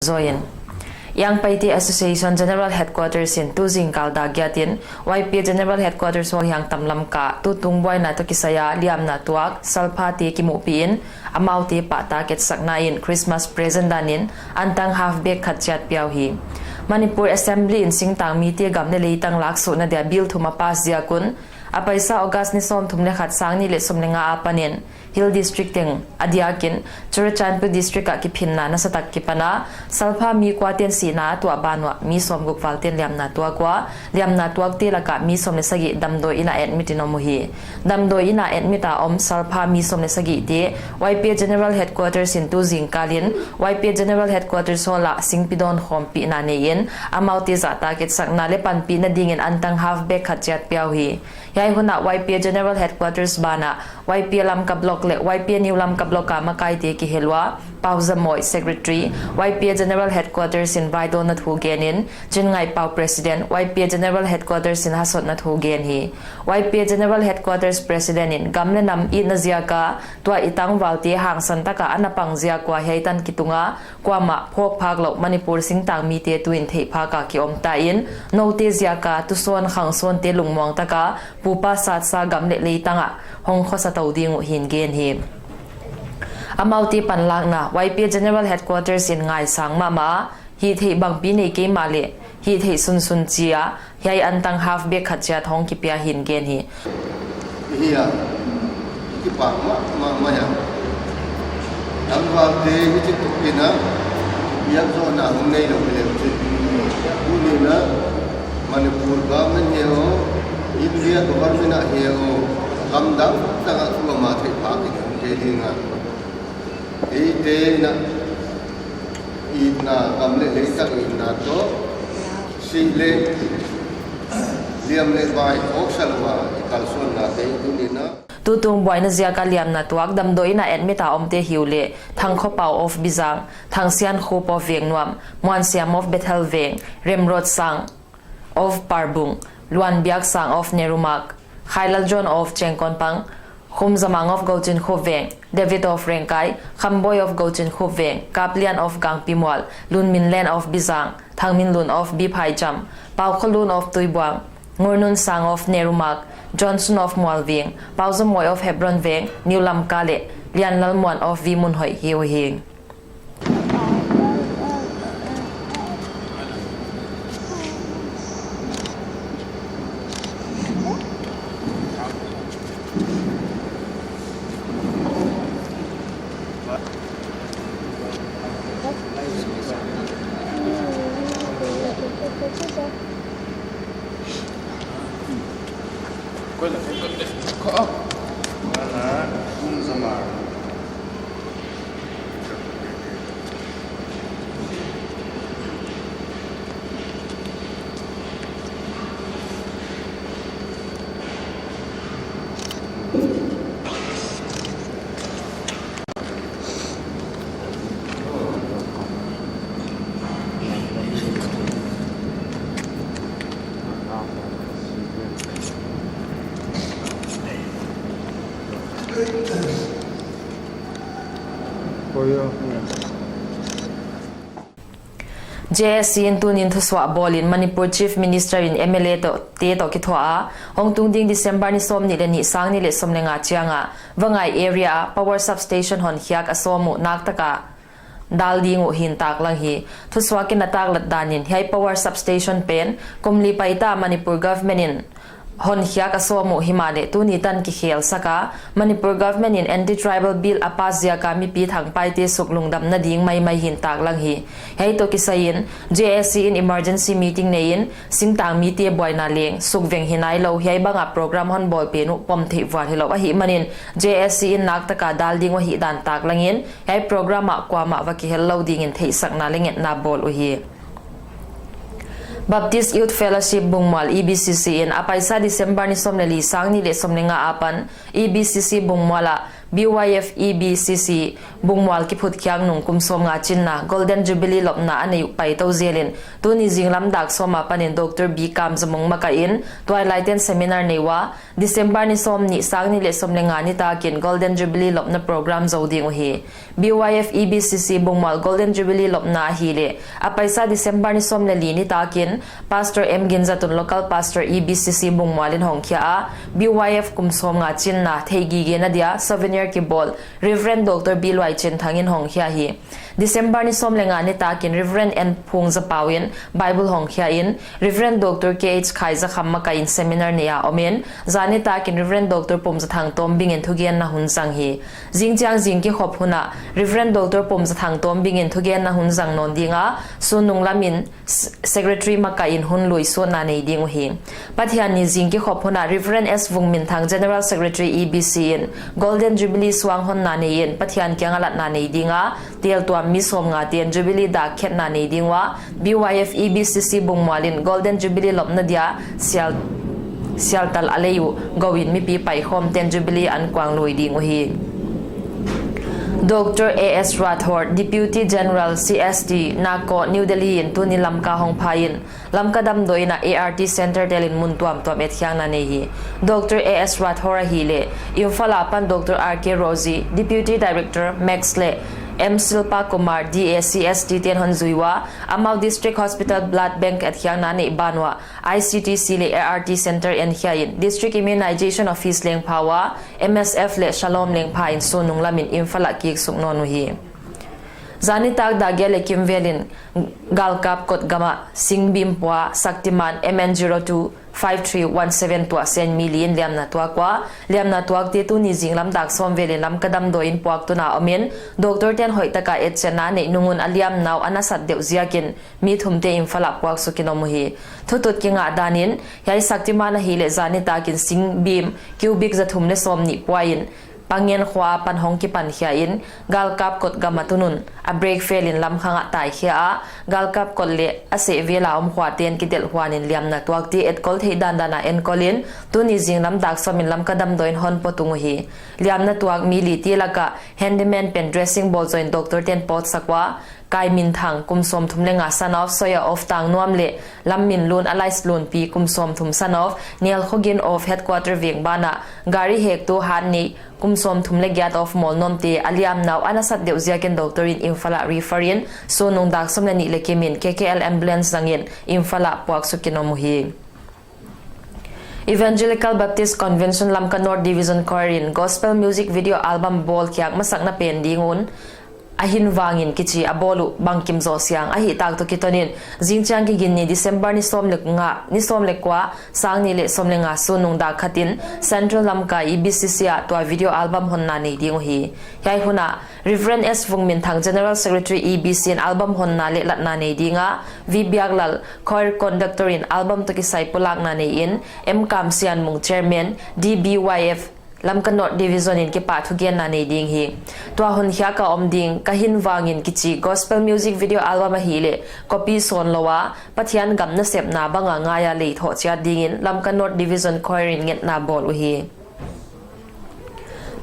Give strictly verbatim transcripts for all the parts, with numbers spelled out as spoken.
Zoin. Young Paite Association General Headquarters in tu zingkal dak giat in Y P A General Headquarters Hall Hiangtam Lamka tutung buaina toh kisai a liamna tuak salphate kimuhpih in amaute pahtak etsakna in Christmas present dan in antang half bag khat chiat pia uhi. Manipur Assembly in singtangmite gam leh leitang laksuhna dia bill thum a pass ziak un, a paisa August ni sawmthum leh khat, sang nih leh sawm leh nga apan in Hill District teng a diak in Churachandpur District ah kiphinna nasatak kipan a, salpha mi kuate'n sihna a tuah ban uah mi sawmguk valte'n liamna tuak ua, liamna tuakte lak ah mi sawm leh sagih damdawi inn ah admit in om uhi. Damdawi inn ah admit a om salpha mi sawm leh sagihte Y P A General Headquarters in tu zingkal in Y P A General Headquarters Hall ah singpi dawn khawmpihna nei in, amaute zahtak etsakna leh panpihna ding in antang half bag khat chiat pia uhi. Hiai hun ah Y P A General Headquarters ban ah Y P A Lamka Block leh Y P A New Lamka Block a makaite kihel ua, Pauzamoi, Secretary, Y P A General Headquarters in vaidawtna thu gen in, Chinngaihpau, President, Y P A General Headquarters in hasotna thu gen hi. Y P A General Headquarters President in gam leh nam itna ziak a tua i tangvalte hangsan tak a ana pang ziak ua hiai tan kitung a, kuamah phawk phak louh Manipur singtangmite tu in theih phak a ki om ta in, noute ziak a tusawn khangsawnte lungmuang tak a pupa satsa gam leh leitang ah hong khosa tou ding uh hi'n gen hi. Amaute panlakna Y P A General Headquarters in ngaisang mahmah a, hihtheih bangpi nei kei mahleh hihtheih sunsun chi a hiai antang half bag khat chiat hong kipia hi'n gen hi. Hi a, i kipak mahmah mai a. Tangvalte hichi tukin a, biakzawhna hong nei lou hileh chi. Tuni'n a, Manipur government hi aw, India government ah hi aw, gam dangdang ah kuamah theih phak in hong kei ding a. Eite in a, itna, gam leh leitang itna toh, sih leh, liam leh bai, awksa lua, i kalsuannate tuni'n a. Tutung buaina ziak a liamna tuak damdawi inn ah admit a omte hi uleh, Thangkhopau of Bijang, Thangsiankhup of Vengnuam, Muansiam of Bethel Veng, Remrotsang of Parbung, Luanbiaksang of Nerumak, Khailaljohn of Chengkonpang, Khumzamang of Gouchinkhup Veng, David of Rengkai, Khamboi of Gouchinkhup Veng, Kaplian of Gangpimual, Lunminlen of Bijang, Thangminlun of Biphaicham, Paukholun of Tuibuang, Ngurnunsang of Nerumak, Johnson of Mualveng, Pauzamoi of Hebron Veng, New Lamka leh Lianlalmuan of Vimunhoih hi uhi. J A C in tuni'n thusuah bawl in Manipur Chief Minister in M L A toh, te toh kithuah a, hongtung ding December ni sawmnih leh nih, sang nih leh sawm leh nga chiang a Vangai area a power substation honkhiak a sawm uh naktak a dal ding uh hi'n taklang hi. Thusuak in a taklat dan in hiai power substation pen kum li paita Manipur government in honkhiak a sawm uh himahleh tuni tan kikhelsak a, Manipur government in anti-tribal bill a pass ziak a mipi thangpaite suk lungdamna ding maimai hi'n taklang hi. Hiai toh kisai in J A C in emergency meeting nei in singtangmite buaina leng sukveng hi nailou, hiai bang a program hon bawl pen uh pom theih vual hilou ahihman in J A C in naktak a dal ding uh ahihdan taklang in hiai program ah kuamah va kihel lou ding in theihsakna leh ngetna bawl uhi. Baptist Youth Fellowship Bungmual, E B C C in a paisa December ni sawm leh li, sang nih leh sawm leh nga apan E B C C Bungmual ah B Y F E B C C bungmual kiphut khiak nung kum sawmnga chinna Golden Jubilee lopna a neih uh paitou zelin, tuni zinglam dak sawm apanin Doctor B Kamzamung makaih in tuailaiten seminar nei ua, December ni sawmnih, sang nih leh sawm leh nga nitakin Golden Jubilee lopna program zou ding uhi. B Y F E B C C bungmual Golden Jubilee lopna ahihleh a paisa December ni sawm leh li nitakin Pastor M Ginzatun local pastor E B C C bungmualin hongkhia a, B Y F kum sawmnga chinna theihgigena dia souvenir kibawl Reverend Doctor B Luaichinthangin hongkhia hi. December ni sawm leh nga nitakin Reverend N Phungzapauin Bible hongkhia in, Reverend Doctor K H Khaizakham makaih in seminar nei a omin, zan nitakin Reverend Doctor Pumzathang Tombingin thugenna hun zang hi. Zingchiang zing kikhop hun ah Reverend Doctor Pumzathang Tombingin thugenna hun zang nawn ding a, sun nunglamin s-, secretary makaih in hun lui sutna nei ding uhi. Pathianni zing kikhop hun ah Reverend S Vungminthang General Secretary E B C in Golden Jubilee suang honna nei in Pathian kiang ah latna nei ding a, teltuam mi sawmngaten Jubilee dak khetna nei ding ua, B Y F E B C C bungmualin Golden Jubilee lopna dia sial, sialtal a lei uh gou in mipi paikhawmten Jubilee ankuang lui ding uhi. Doctor A S Rathore, Deputy General C S T, NACO, New Delhi in tuni Lamka hongphai in, Lamka damdawi in a ART Center telin mun tuamtuam etkhiakna nei hi. Doctor A S Rathore ahihleh Imphal apan Doctor R K Rosie, Deputy Director, Max leh M Silpa Kumar, D A C S T ten hon zui ua, amau District Hospital Blood Bank etkhiakna neih ban uah I C T C leh ART Center enkhia in, District Immunization Office leng pha ua, M S F leh Shalom leng pha in sun nunglamin Imphal ah kiksuk nawn uhi. Zan nitak dak giat leh kimvelin galkap kot gam ah singbim pua Shaktiman M N zero two five three one seven tuahsiain mi li in liamna tuak ua, liamna tuakte tuni zinglam dak sawm velin Lamka damdawi in puak tunna omin, doctor ten hoihtaka etchetna neih nung un a liamna uh a nasat deuh ziakin mi thumte Imphal ah puaksukin om uhi. Thutut kingah danin, hiai Shaktiman ahihleh zan nitakin singbim cubic zathum leh sawmnih pua in Pangen khua apan hong kipan khia in, galkap kot gam a tun un a brake fail in lamkhang ah tai khia a, galkap kot leh a sehvel a om khuaten kidelh huan in liamna tuakte etkol theih dandan a enkol in, tuni zinglam dak sawm in Lamka damdawi in hon pawt tung uhi. Liamna tuak mi lite lakah handyman pen dressing bawl zoin doctor ten pawtsak ua, Kai Minthang, kum sawmthum leh nga, son of Soya of Tangnuam leh Lam Minlun alias Lunpi, kum sawmthum, son of Nialkhogin of Headquarter Veng banah, gari hektu Hannei, kum sawmthum leh giat of Molnomte a liamna uh a nasat deuh ziakin doctor in Imphal ah refer in, sunnung dak sawm leh nih leh kimin K K L ambulance zangin Imphal ah puaksukin om uhi. Evangelical Baptist Convention Lamka North Division Choir in gospel music video album bawl khiak masakna pen ding un Ahinvangin kichi a bawl uh bangkim zoh siang ahihtak toh kitonin, zingchiang kiginni December ni sawm leh nga, ni sawm leh kua, sang nih leh sawm leh nga sunnung dak khatin Central Lamka E B C C ah tua video album honna nei ding uhi. Hiai hun ah Reverend S Vungminthang, General Secretary E B C in album honna leh latna nei ding a, V Biaklal, Choir Conductor in album toh kisai pulakna nei in, M Kamsianmung, Chairman, D B Y F, Lamka North Division in kipahthu genna nei ding hi. Tua hun hiai a om ding Ka Hinvangin kichi gospel music video album ahihleh copy sawn lou a, Pathian gam nasepna banga ngai a lei thoh chiat dingin Lamka North Division Choir in ngetna bawl uhi.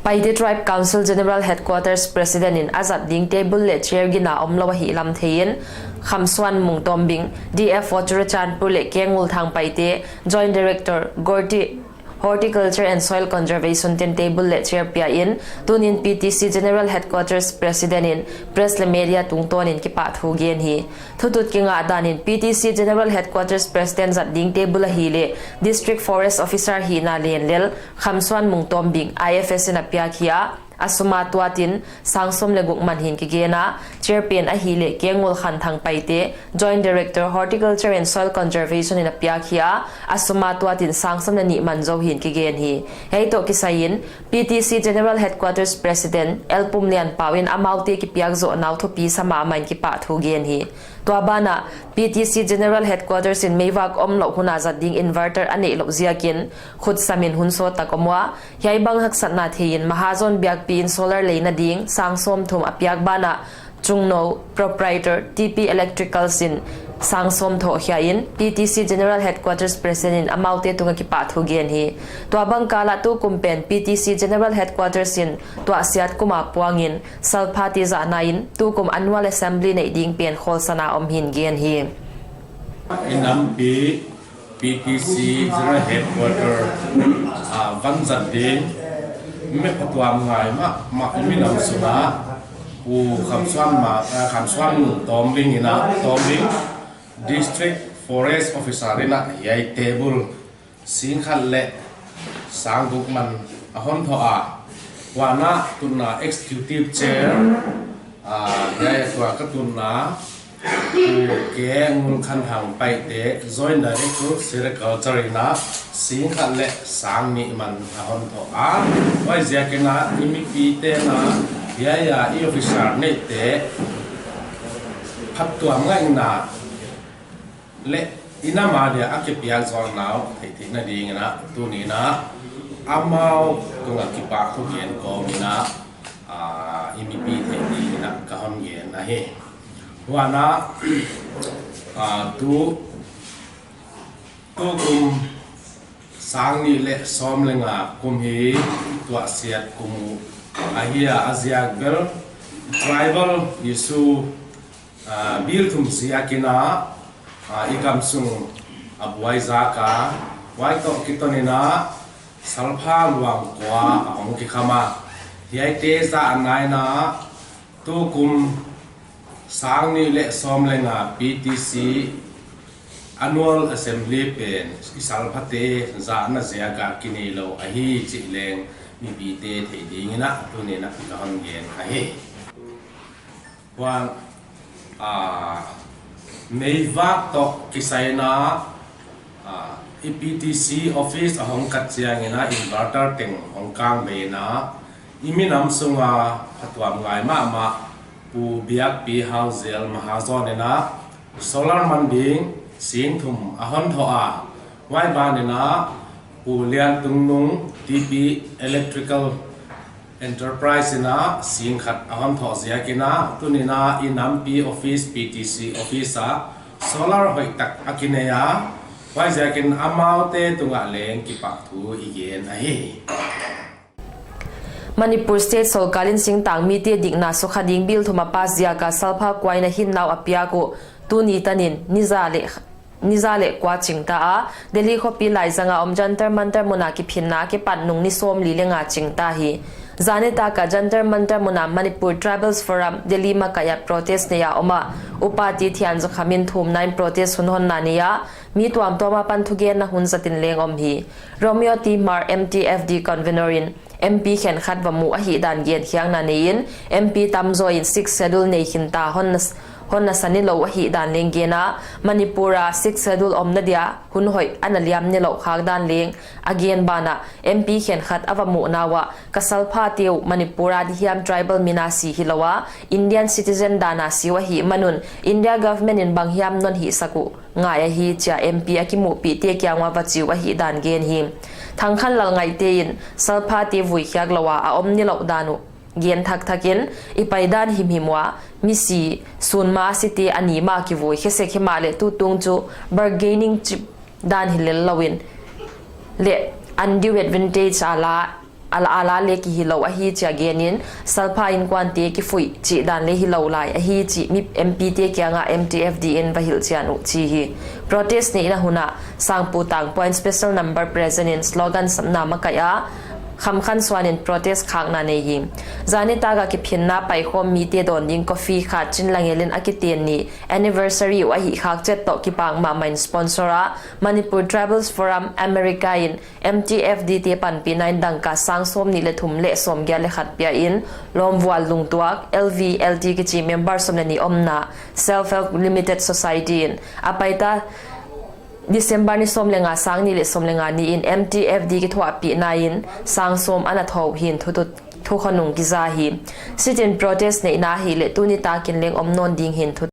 Paite Tribe Council General Headquarters President in a zat ding table leh chair gina omlou ahih lam thei in, Khamsuanmung Tombing, D F O Churachandpur leh Kengulthang Paite, Joint Director, Gorti Horticulture and Soil Conservation ten table leh chair pia in, tunin P T C General Headquarters President in press leh media tungtawnin kipahthu gen hi. Thutut kingah danin P T C General Headquarters President zat ding table ahihleh District Forest Officer hihna len lel Khamsuanmung Tombing, I F S in a piak hi a, a sum a tuatin sang sawm leh guk man hi'n kigen a, chair pen ahihleh Kengulkhanthang Paite, Joint Director, Horticulture and Soil Conservation in a piak hi a, a sum a tuatin sang sawm leh nih man zou hi'n kigen hi. Hiai toh kisai in, P T C General Headquarters President L Pumlianpau in amaute kipiak zohna uh thupi sa mahmah in kipahthu gen hi. Tua banah, P T C General Headquarters in meivak omlouh hun a zat ding inverter a neihlouh ziakin, khutsamin hun sawt tak om ua, hiai bang haksatna thei in Mahajon biakpi in solar leina ding sang sawmthum a piak banah, Chungno, Proprietor, T P Electricals in sang sawm thoh hiai in P T C General Headquarters President in amaute tungah kipahthu gen hi. Tuabang kal ah tukum pen P T C General Headquarters in tuahsiat kum a puang in salphate zahna in tukum Annual Assembly neih ding pen khawlsan a om hi'n gen hi. I nampi P T C General Headquarter, ah, vanzat ding mi phatuam ngai mahmah i minam sung a, Pu Khamsuan ma, ah, Khamsuan Tawmling in a, Tawmling, District Forest Officer in a, hiai table sing khat leh sang guk man a hon thoh a, huan a tunna Executive Chair, ah, hiai a tua ka tunna Pu K Ngulkhanhang Paite, Joint Director Sericulture in a sing khat leh sang nih man a hon thoh a. Huaiziakin a i mipite'n a, hiai a i officer neihte phattuam ngaihna leh i nam a dia a kipiak zawlna uh theihtheihna dingin a, tuni'n a amau tungah kipahthu gen kawmin a, ah, i mipi theih dingin a ka hon gen ahi. Huan a, ah, tu, tukum sang nih leh sawm leh nga kum hi tuahsiat kum uh ahi a, a ziak bel tribal issue, ah, bil thum ziakin a, ah, i gam sung a buai zak a, huai toh kiton in a salpha luang kua a hong kikham a, hiaite zahna in a, tukum sang nih leh sawm leh nga P T C Annual Assembly pen i salphate zahna ziak a kineilou ahi chih leng mipite theih dingin a tuni'n a ka hon gen ahi. Huan, ah, meivak toh kisai in a, ah, i P T C office a hong kat chiangin a inverter teng hong kang bei in a, i minam sung a phatuam ngai mahmah Pu Biakpi Hauzel Mahajon in a solar man ding sing thum a hon thoh a, huai ban in a Pu Lian Tung Nung T P Electrical Enterprise in a sing khat a hon thoh ziakin a, tuni'n a i nampi office, P T C office a solar hoihtak a kinei a, huaiziakin amaute tungah leng kipahthu i gen ahi. Manipur State sorkar in singtang mite dikna sukha ding bil thum a pass ziak a salpha kuaina hinna uh a piak uh tuni tanin ni za leh, ni za leh kua ching ta a, Delhi khopi laizang a om Jantar Mantar mun a kiphinna kipat nung ni sawmli leh nga ching ta hi. Zani tak a Jantar Mantar mun a Manipur Tribals Forum Delhi makaih a protest neih a om a, Upati Thianzakham in thumna in protest hun honna nei a, mi tuamtuam apan thugenna hun zat in leng om hi. Romeo T Hmar M T F D convener in M P khenkhat va mu ahihdan genkhiakna nei in, M P tamzaw in Sixth Schedule nei khin ta hon na, hon na sa nilouh ahihdan leng gen a, Manipur a Sixth Schedule omna dia hun hoih ana liam nilouh khak dan leng a gen banah, M P khenkhat a va muhna uah, ka salphate uh Manipur a di hiam tribal min a si hilou a, Indian citizen dan a si uh ahihman un, India government in banghiam non hihsak uh ngai ahi chia M P a kimuhpihte kiang uah va chi uh ahihdan gen hi. Thangkhanlal Ngaihte in salphate vuikhiak lou a a om nilouh dan uh gen thakthak in, i paidan himhim ua, misi, sun ma a site a ni mah kivui khe sek himahleh tutung chu bargaining chip dan hi lel lou in, leh undue advantage a la, a la, a la leh kihi lou ahi chia gen in, salpha innkuante kifuih chih dan leh hilou lai ahi chih mi M P te kiang a M T F D in va hilhchian uh chi hi. Protest neihna hun ah Sangputang Point Special Number President in slogan sapna makaih a, Khamkhansuan in protest khakna nei hi. Zani tak a kiphinna paikhawm mite dawn ding coffee khat Chinlangel in a kiten ni anniversary uh ahih khak chet toh kipak mahmah in sponsor a, Manipur Tribals Forum America in M T F D te panpihna in dangka sang sawmnih leh thum leh sawmgiat leh khat pia in, Lawmvual Lungtuak, L V L T kichi member sawm leh nih omna Self Help Limited Society in a paita December ni sawm leh nga, sang nih leh sawm leh nga ni in M T F D kithuahpihna in sang sawm ana thou hi'n thu, thu, thukhonung kiza hi. Sit-in protest neihna ahihleh tuni tak in leng om nawn ding hi'n thu,